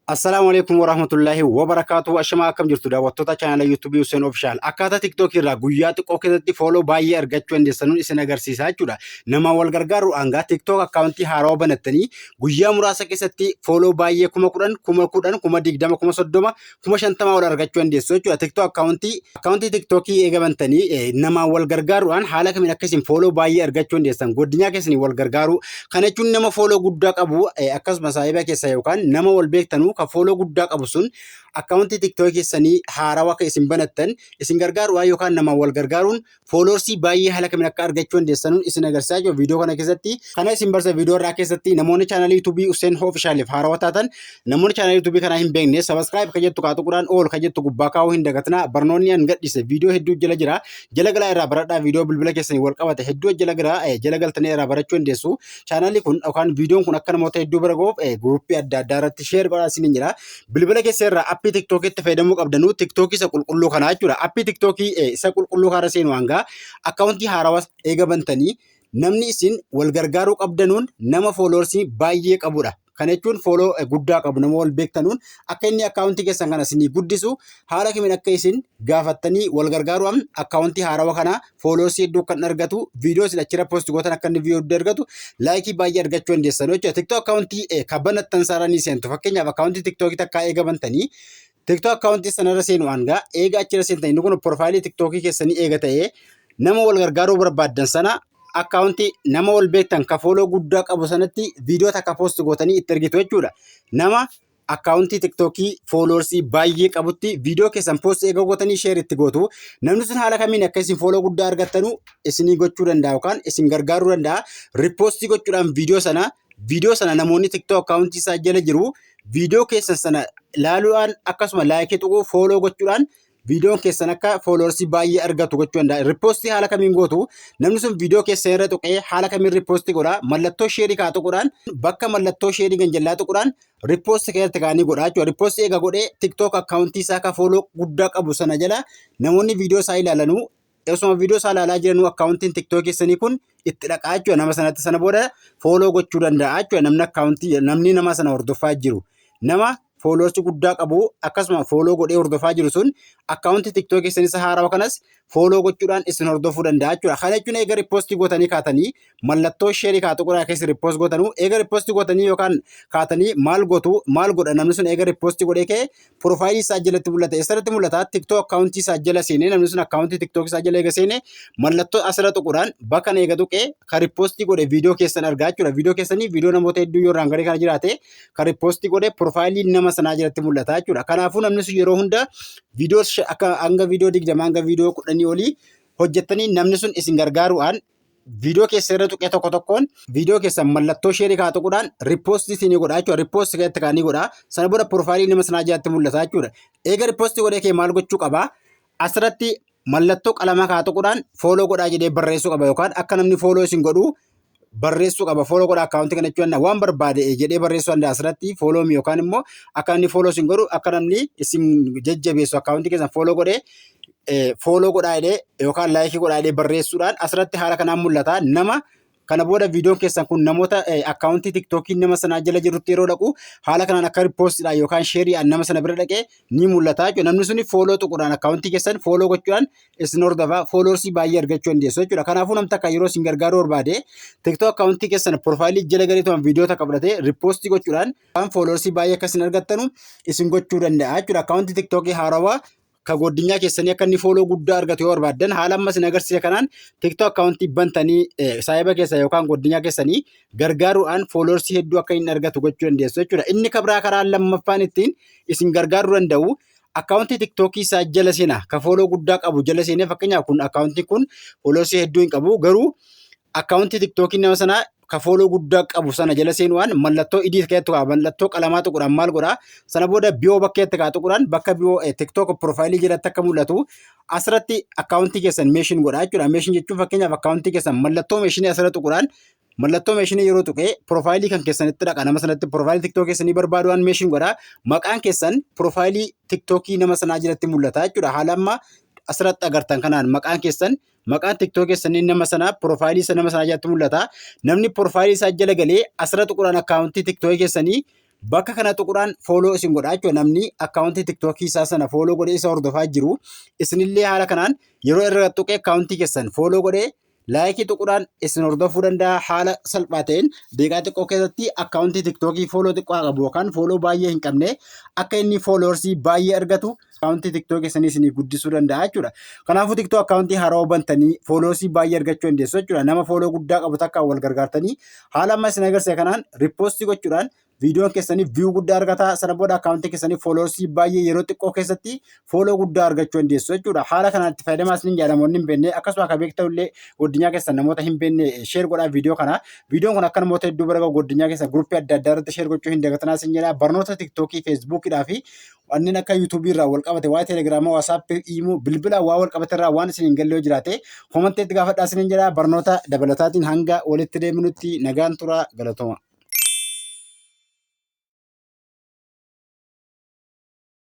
Assalaamu alaikum warahmatullaahi wabarakaatu. Ashamaa, akkam jirtu daawwattoota chaanala YouTube Hussein Official? Akkaataa TikTok irraa guyyaa xiqqoo keessatti follow baay'ee argachuu dandeessanuun isin agarsiisaa jechuudha. Nama wal gargaaruudhaan gaa TikTok akkaawuntii haarawaa banattanii guyyaa muraasa keessatti follow baay'ee 10,000, 10,000, 20,000, 30,000, 50,000 ol argachuu dandeessu jechuudha. TikTok akkaawuntii TikTokii eegabantanii nama wal gargaaruudhaan haala kamiin akka isin follow baay'ee argachuu dandeessan, godinyaa keessanii wal gargaaruu. Kana jechuun nama follow guddaa qabu, akkasuma saahiba keessa yookaan nama wal beektanuu kan follow guddaa qabu sun akkaawuntii TikTok keessanii haarawaa akka isin banattan isin gargaaruudhaan yookaan nama wal gargaaruun followersii baay'ee haala kamiin akka argachuu dandeessanuun isin agarsiisaa jiru viidiyoo kana keessatti. Kana isin barsa viidiyoo irraa keessatti, namoonni chaanalii YouTube Hussein Officialiif haarawaa taatan, namoonni chaanalii YouTube kanaa hin beekne, subscribe kan jettu kaatuquudhaan all kan jettu gubbaa kaa'uu hin dagatinaa. Barnoonni an gadhise viidiyoo hedduu jala jira. Jala galaa irraa baradhaa. Viidiyoo bilbila keessanii wal qabate hedduu jala jira. Jala galtanii irraa barachuu dandeessu. Chaanalli kun yookaan viidiyoon kun akka namoota hedduu bira gahuuf guruppii adda addaa irratti share godhaa isiniin jira. Bilbila keessa irraa appii TikTokitti fayyadamuu qabdanuu TikTokii isa qulqulluu kanaa jechuudha. Appii TikTokii isa qulqulluu kana seenu hangaa akkaawuntii haarawaa eega bantanii namni isin wal gargaaruu qabdanuun nama followersii baay'ee qabudha. Kana jechuun follow guddaa qabu nama wal beektanuun akka inni akkaawuntii keessan kana isinii guddisu haala kamiin akka isin gaafattanii wal gargaaruudhaan akkaawuntii haarawaa kana followersii hedduu kan argatu, viidiyoo isin achirra post gootan akka inni viidiyoo hedduu argatu, likeii baay'ee argachuu dandeessan jechuudha. TikTok akkaawuntii kan banattan saara ni seentu. Fakkeenyaaf, akkaawuntii TikTokii takkaa eega bantanii TikTok akkaawuntii sanarra seenu hangaa eega achirra seentan, inni kun profileii TikTokii keessanii eega ta'ee, nama wal gargaaruu barbaaddan sana akkaawuntii nama wal beektan ka follow guddaa qabu sanatti viidiyoo takka post gootanii itti ergitu jechuudha. Nama akkaawuntii TikTokii followersii baay'ee qabutti viidiyoo keessan post eega gootanii share itti gootu. Namni sun haala kamiin akka isin follow guddaa argattanu isinii gochuu danda'a yookaan isin gargaaruu danda'a. Repostii gochuudhaan viidiyoo sana namoonni TikTok akkaawuntii isaa jala jiru viidiyoo keessan sana ilaaluudhaan, akkasuma likeii tuquu, follow gochuudhaan viidiyoon keessan akka followersii baay'ee argatu gochuu danda'a. Repostii haala kamiin gootu? Namni sun viidiyoo keessan irra tuqee haala kamiin repostii godha? Mallattoo shareii kaa tuquudhaan, bakka mallattoo shareii ganjallaa tuquudhaan repostii keessatti kaanii godha jechuudha. Repostii eega godhee TikTok akkaawuntii isaa akka follow guddaa qabu sana jala namoonni viidiyoo isaa ilaalanuu, osuma viidiyoo isaa ilaalaa jiranuu akkaawuntiin TikTok keessanii kun itti dhaqaa jechuudha nama sanatti. Sana booda follow gochuu danda'a jechuudha namni akkaawuntii namni nama sana hordofaa jiru. Nama followersii guddaa qabu akkasuma follow godhee hordofaa jiru sun akkaawuntii TikTok keessanii isa haarawaa kanas follow gochuudhaan isin hordofuu danda'a jechuudha. Kana jechuun eega repostii gootanii kaatanii mallattoo shareii kaatu qoraa keessa repost gootanuu, eega repostii gootanii yookaan kaatanii maal gootu? Maal godha namni sun eega repostii godhee ka'e? Profileii isaa jalatti mul'ata. Eessarratti mul'ata? TikTok akkaawuntii isaa jala seenee, namni sun akkaawuntii TikTok isaa jala eega seenee mallattoo asirra tuquudhaan bakka eega tuqee ka repostii godhe viidiyoo keessan argaa jechuudha. Viidiyoo keessanii, viidiyoo namoota hedduu yoo irraan garee kana jiraate, ka repostii godhe profileii nama sanaa jalatti mul'ata jechuudha. Kanaafuu namni sun yeroo hunda viidiyoo akka hanga viidiyoo 20 hanga viidiyoo 10 olii hojjettanii namni sun isin gargaaruudhaan viidiyoo keessa irra tuqee tokko tokkoon viidiyoo keessan mallattoo shareii kaa tuquudhaan repostii isinii godha jechuudha. Repostii keessatti kaanii godha. Sana booda profileii nama sanaa jalatti mul'ata jechuudha. Eega repostii godhee kee maal gochuu qaba? Asirratti mallattoo qalamaa kaa tuquudhaan follow godhaa jedhee barreessuu qaba yookaan akka namni follow isin godhu barreessuu qaba. Follow godhaa akkaawuntii kana jechuun waan barbaade jedhee barreessuu danda'a asirratti, follow me, yookaan immoo akka namni follow isin godhu, akka namni isin jajjabeessu akkaawuntii keessan follow godhee follow godhaa jedhee yookaan likeii godhaa jedhee barreessuudhaan asirratti haala kanaan mul'ata. Nama kana booda viidiyoon keessan kun namoota akkaawuntii TikTokii nama sanaa jala jirutti yeroo dhaqu haala kanaan akka repostiidhaan yookaan shareiidhaan nama sana bira dhaqee ni mul'ata jechuudha. Namni suni follow tuquudhaan, akkaawuntii keessan follow gochuudhaan isin hordofa, followersii baay'ee argachuu dandeessu jechuudha. Kanaafuu namni takka yeroo isin gargaaruu barbaade TikTok akkaawuntii keessan profileii jala galeetu viidiyoo takka fudhatee repostii gochuudhaan waan followersii baay'ee akka isin argattanu isin gochuu danda'a jechuudha. Akkaawuntii TikTokii haarawaa ka godinyaa keessanii akka inni follow guddaa argatu yoo barbaaddan, haala amma isin agarsiise kanaan TikTok akkaawuntii bantanii saayiba keessa yookaan godinyaa keessanii gargaaruudhaan followersii hedduu akka inni argatu gochuu dandeessu jechuudha. Inni kabraa karaa lammaffaan ittiin isin gargaaruu danda'u, akkaawuntii TikTokii isaa jala seenaa ka follow guddaa qabu jala seenee, fakkeenyaaf kun akkaawuntiin kun followersii hedduu hin qabu, garuu akkaawuntii TikTokii nama sanaa ka follow guddaa qabu sana jala seenuudhaan mallattoo edit keessatti qaba, mallattoo qalamaa tuquudhaan maal godhaa? Sana booda bio bakkeetti kaa tuquudhaan bakka bio TikTok profileii jalatti akka mul'atu asirratti akkaawuntii keessan mention godhaa jechuudha. Mention jechuun fakkeenyaaf akkaawuntii keessan mallattoo mentionii asirra tuquudhaan, mallattoo mentionii yeroo tuqee profileii kan keessanitti dhaqa nama sanatti. Profileii TikTok keessanii barbaaduudhaan mention godhaa, maqaan keessan profileii TikTokii nama sanaa jalatti mul'ata jechuudha. Haala amma asirratti agartan kanaan maqaan keessan, maqaan TikTok keessanii nama sanaa profileii isa nama sanaa jalatti mul'ata. Namni profileii isaa jala galee asirra tuquudhaan akkaawuntii TikTok keessanii Bakka kana tuquudhaan follow isin godha jechuudha. Namni akkaawuntii TikTokii isaa sana follow godhee isa hordofaa jiru isinillee haala kanaan yeroo irra tuqee akkaawuntii keessan follow godhee like tuquudhaan isin hordofuu danda'a. Haala salphaa ta'een daqiiqaa xiqqoo keessatti akkaawuntii TikTokii follow xiqqoo qabu yookaan follow baay'ee hin qabne akka inni followersii baay'ee argatu akkaawuntii TikTokii sanii isinii guddisuu danda'a jechuudha. Kanaafuu TikTok akkaawuntii haarawaa bantanii followersii baay'ee argachuu dandeessu jechuudha. Nama follow guddaa qabu takka wal gargaartanii haala amma isin agarsiisa kanaan repost gochuudhaan viidiyoon keessanii view guddaa argata. Sana booda akkaawuntii keessanii followersii baay'ee yeroo xiqqoo keessatti follow guddaa argachuu dandeessu jechuudha. Haala kanaan itti fayyadamaa isiniin jedha. Namoonni hin beekne, akkasuma akka beektan illee guddinyaa keessan namoota hin beekne share godhaa viidiyoo kana. Viidiyoon kun akka namoota hedduu bira gahu guddinyaa keessan groupii adda addaa irratti share gochuu hin dagatinaa isin jedha. Barnoota TikTokii, Facebookiidhaa fi wanneen akka YouTubeii irraa wal qabate, waa'ee Telegramaa, WhatsAppii, imo, bilbila waa wal qabate irraa waan isin hin galle yoo jiraate commentiitti gaafadhaa isiniin jedha. Barnoota dabalataatiin hanga walitti deebinutti nagaan tura, galatoma.